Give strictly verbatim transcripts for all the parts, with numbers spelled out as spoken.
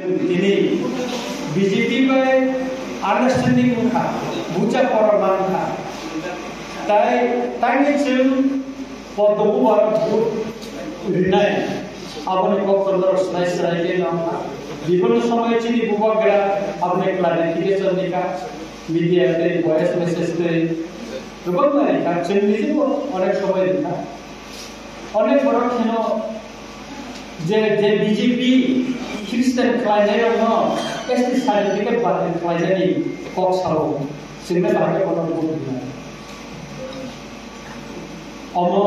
Tini B J P bai understanding wngkha, bucha pora mankha. Tai tangwi chwng Poddo bubar vote rinai, aboni kok chondro swnai swnai khe no. Bibhinno somoy chini bubagra aboni clarification ni kha, media tei voice message tei kwbangma ri kha, chwng nijebo onek somoy ri kha. Onek borok kheno je, je B J P Christian khlainai rokno S T certificate batil khlainani kok sao, chwngno bahai bono vote rinai. Omo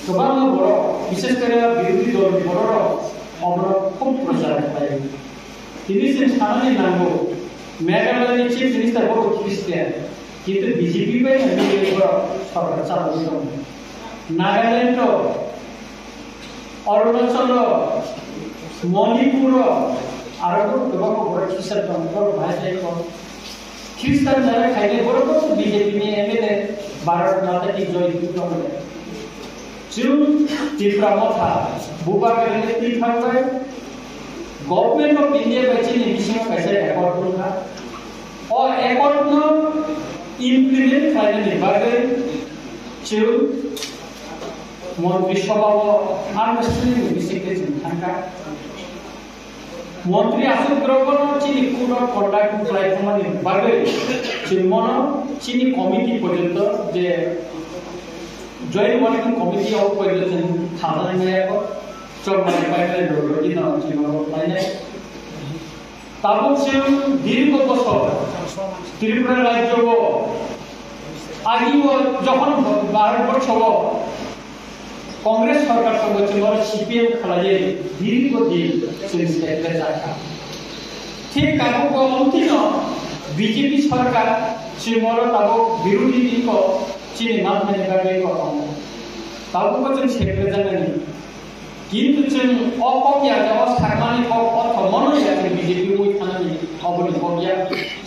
kwbangma borok, bishes kore birodhi dolni bororok omono khub prochar khlai. Tini chwng sanani nango, Meghalaya ni Chief Minister bo Christian, kintu B J P bai no mili borok sorkar chalogwi tongo. Nagaland o, Arunachal o, Manipur o, aro kwbangma borok Christian tongo, borok bahai tei kok. Christian jara khainai borok bo B J P ni M L A Bharat Mata ki Joy hinwi tongmani. Chwng Tipra Motha bubagra ni twi thangbai Government of India bai chini bisingo kaisa accord wngkha. O accord no implement khlainani bagwi chwng Montri Sabha o understanding ni bisingtwi chwng thangkha. Montri aswk grogono chini code of conduct khlai thangmani bagwi chwng mono chini committee porjonto je joint working committee o porjonto chwng khajanai maya ko chwng mani pipeline rok rwgwino chwng mono khlainai. Tabuk chwng dirgo bosor Tripura rajyo o Agi o jokhon Bharat borsho o Congress sorkar tongo, chwng oro C P M khlaiwi dirgo din chwng seple jakha. Thik tabuk bo omtino B J P sorkar chwng oro tabuk birodhi ni ko chini manthani bagwi ko tongo. Tabuk bo chwng seple jakani. Kintu chwng o kok ya, o sakmani kok, o thwngmano ya, chwng B J P wngwi thanani oboni kok ya.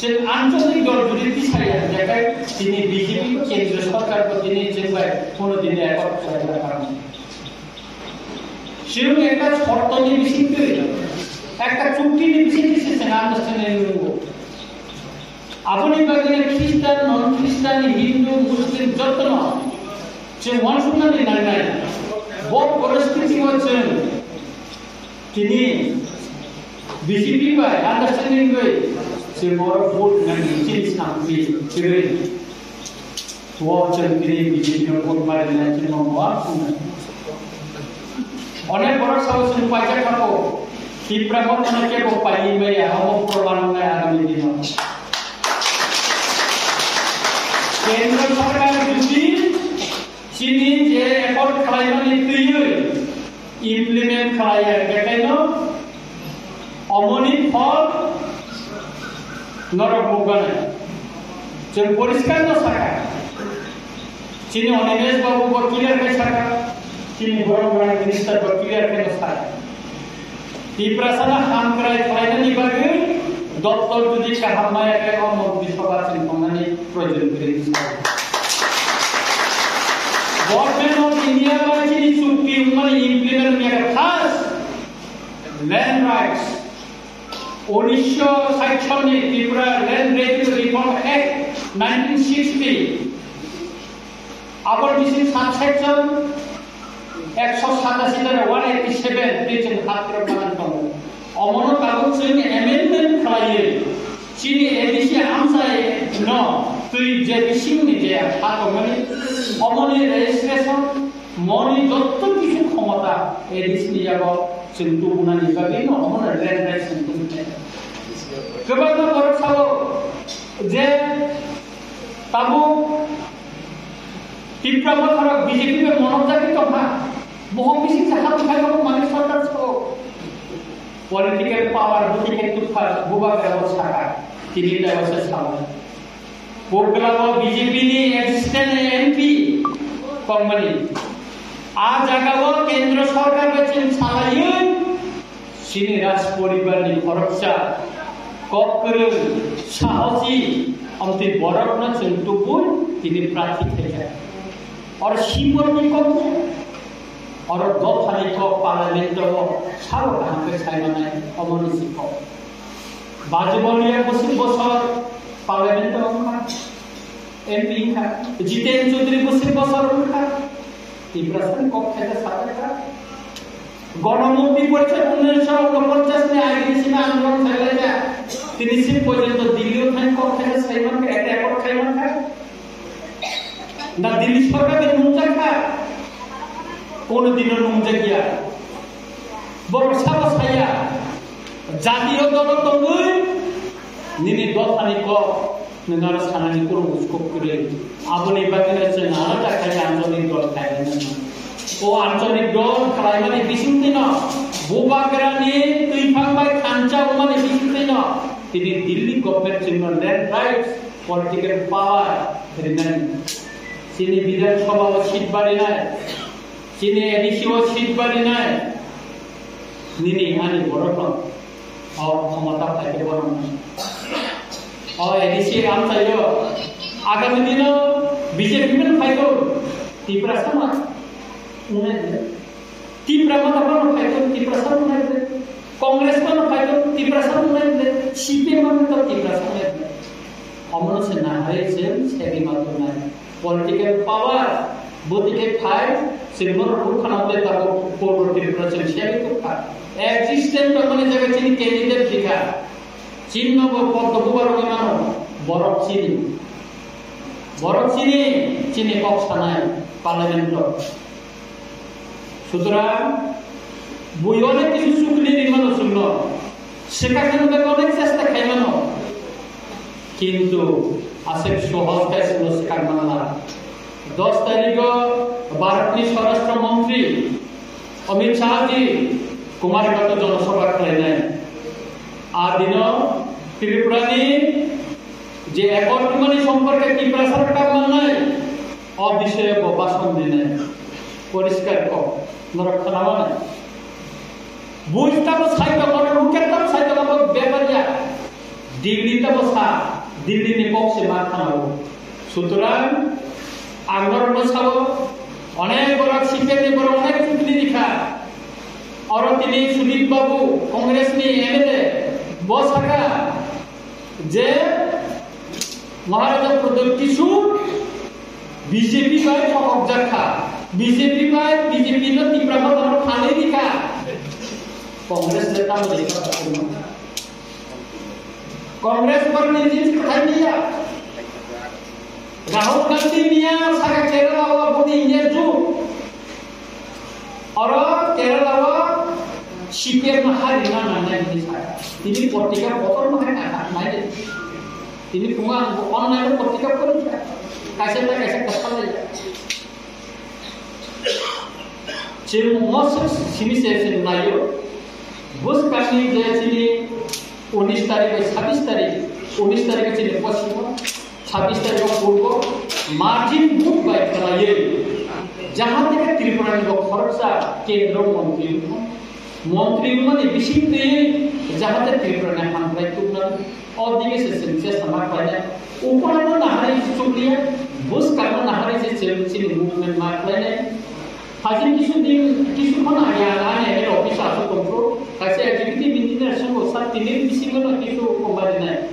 Chwng anchalik dol jodi tisa ya, hwnkhe tini B J P kendriya sorkar bo tini chwng bai phano tini accord khlai kha. Chwng ekta shortoni bisingtwi, ekta chuktini bisingtwi se chwng understanding wngo. Aboni bagwi Christian, non Christian, Hindu, Muslim jotono chwng uansuknani nangnai. Bo poristiti o chwng tini B J P bai understanding bai chwng oro vote nani chini sampi chwrwi. Bo chwng tini B J P no vote marinai chwng bo uansuknai. Onek borok sao chwng paijak kha bo, Tipra Mothano kebo paiwi maya, omo proman wngnai agami dino. Kendra sorkar jodi chini je accord khlaimani twiwi implement khlaiya, hwnkhe khaino omoni phol norok nukgani. Chwng poriskar no sakha. Chini Animesh babu bo clear khai sakha, chini borok rang minister bo clear khai no sakha. Tiprasano hamkrai khlainani bagwi doptor jodi kaham maya khe o montri sabha chwng tongnani proyojon kwrwi. Government of India bai chini chukti wngmani implement wngya khe first land rights. Unisho sait sonni Tripura Land Revenue Reform Act nineteen sixty, aboni bising subsection ekso satasi dare one eighty seven tei chwng hapkhe manang tongo. Omono tabuk chwng amendment khlaiwi chini A D C amchai no twi je bisingni je ha tongmani omoni registration moni jotto kisu khomota A D C ni yago chwng tubunani bagwi no omono land rights chwng tubunai. Kwbangma borok sao je tabuk Tipra Motharo B J P bai monok jagwi tongkha. Bohok bising se hapwi khai tongo mani sorkar sao. Political power buti khai tubkha bubagra o sakha. Tini tai o se sao. Purgla o B J P ni existent M P tongmani. A jaga o kendra sorkar bai chwng salaiwi chini raj poribar ni khoroksa kok kwrwng sahosi amtwi borok no chwng tubui tini prarthi khaikha. Or symbol ni kok Oro dophani kok parliament o sabo kaham khe sai manai, omoni si kok. Baji Boliya bwswk bosor parliament o wngkha, M P wngkha. Jiten Chaudhary bwswk bosor wngkha, Tiprasani kok khaida sajakha. Gonomukti Porishad unnish sho unoponchas ni I D C ni andolon khailaiya. Tini sim porjonto Delhi o thang kok khaida sai mankha, ekta ekor khai mankha. Na Delhi sorkar ni nungjakha? Kono dino nungjakya. Borok sabo saya. Jatiyo dolo tongwi nini dophani kok. Nwng aro sanani kurung scope kwrwi. Aboni bagwino chwng alada khai ancholik dol khainani. O ancholik dol khlaimani bisingtwino bubagrani twiphang bai thansa wngmani bisingtwino tini Delhi government chwngno land rights, political power rinani. Chini Bidhan Sabha o seat barinai, chini A D C o seat barinai, nini ani borokno. O khomota phaikhe bono. O A D C amchaio agami dino B J P mano phaikho, Tiprasa ma unai de. Tipra mata bono phaikho, Tiprasa unai de. Congress mano phaikho, Tiprasa unai de. C P M mano to Tiprasa unai de. Omono se nahai se segi matunai. Political power, botike phai, chwngno rwkha nang tei tabuk Purbo Tripura chwng segi tukha. Existence tongmani jaga chini candidate bikha. Chini nogo Poddo bubar wngwi mano, borok chini. Borok chini, chini kok sanai, parliament o. Sutrang, bui onek kisu sukli rimano chwngno. Swkakna bagwi onek chesta khaimano. Kintu aswk sohoj khe chwngno swkak manla. Dos tarikh o Bharatni Swarashtra Montri Amit Shah ji Kumarghato Jonosabha khlainai. A dino Tripurani je accord mani somporke Tiprasa rwkha mannai, o bisoyo bo bhasan dinai. Poriskar kok, norok khna mano. Buj tamo sai tongo, ruket tamo sai tongo, bo bepar ya. Delhi tamo sa, Delhi ni kok se ma khna o. Sutrang, ang norok no sao, onek borok C P M ni borok onek chukli rikha. Oro tini Sudip Babu, Congress ni M L A, bo saka, je Maharaja Pradyot Kishore B J P bai thokjak kha, B J P bai B J P no Tipra Motha no phalwi rikha. Congress le tamo rikha? Congress borok ni jin kwthai niya. Rahul Gandhi niya saka Kerala o boni India ju. Oro Kerala o C P M no hari na nangnai hinwi saka. Tini potrika kotor no hai na nangnai. Tini phungo ang online o potrika pori kha. Kaisa na kaisa kwthalai. Chini mosok simi se se naio. Bwskangni je chini unis tarik bai sabis tarik, unis tarik chini poschimo, sabis tarik purbo, margin book bai khlaiwi, jahate Tripura ni bo khoroksa kendro montri wngkha. Montri wngmani bising twi jahate Tripura ni hamkrai tuknani. O digi se chwng chesta ma khlainai. Uphano naharwi chukliya, bwskangno naharwi se chwng chini movement ma khlainai. Hajin kisu din, kisu khon age ang ani M L A office o aswk tongphuru, kaisa executive engineer swngo, "Sir, tini bisingo no kisu koma rinai."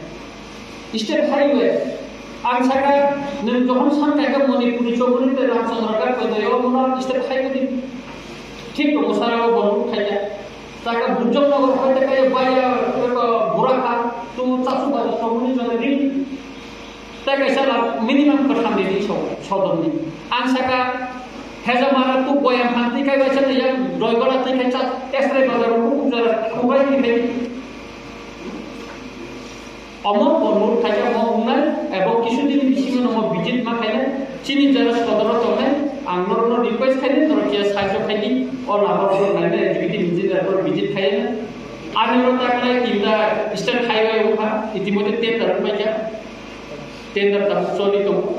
State highway, ang saka, nwng jokhon san kaika Manipuri Chowmuni tei Ramchandra Ghat paidai, o mono state highway ni thik tongo, sara o bono khaikha. Taka Bujong Nagar hai taka ya baya, eko Burakha, tu chasu baja Chowmuni jone ri. Tei kaisa la minimum kwtham di so, sodom ni. Ang saka, Hezamara tu boyam phan twi kai bai sa ya, Doigola twi kai cha, Esrai bazar ko jara, khubai ni kai. Omo bo nur khaikha mo wngnai, ebo kisu dini bisingo nomo visit ma khainai, chini jara sodoro tongnai, ang norokno request khainai, norok ya sahajyo khaidi, o lama borok nainai, executive engineer borok visit khainai. Ani oro taklai tinta state highway wngkha, itimodhye tender wngpaikha, tender tabuk choli tongo.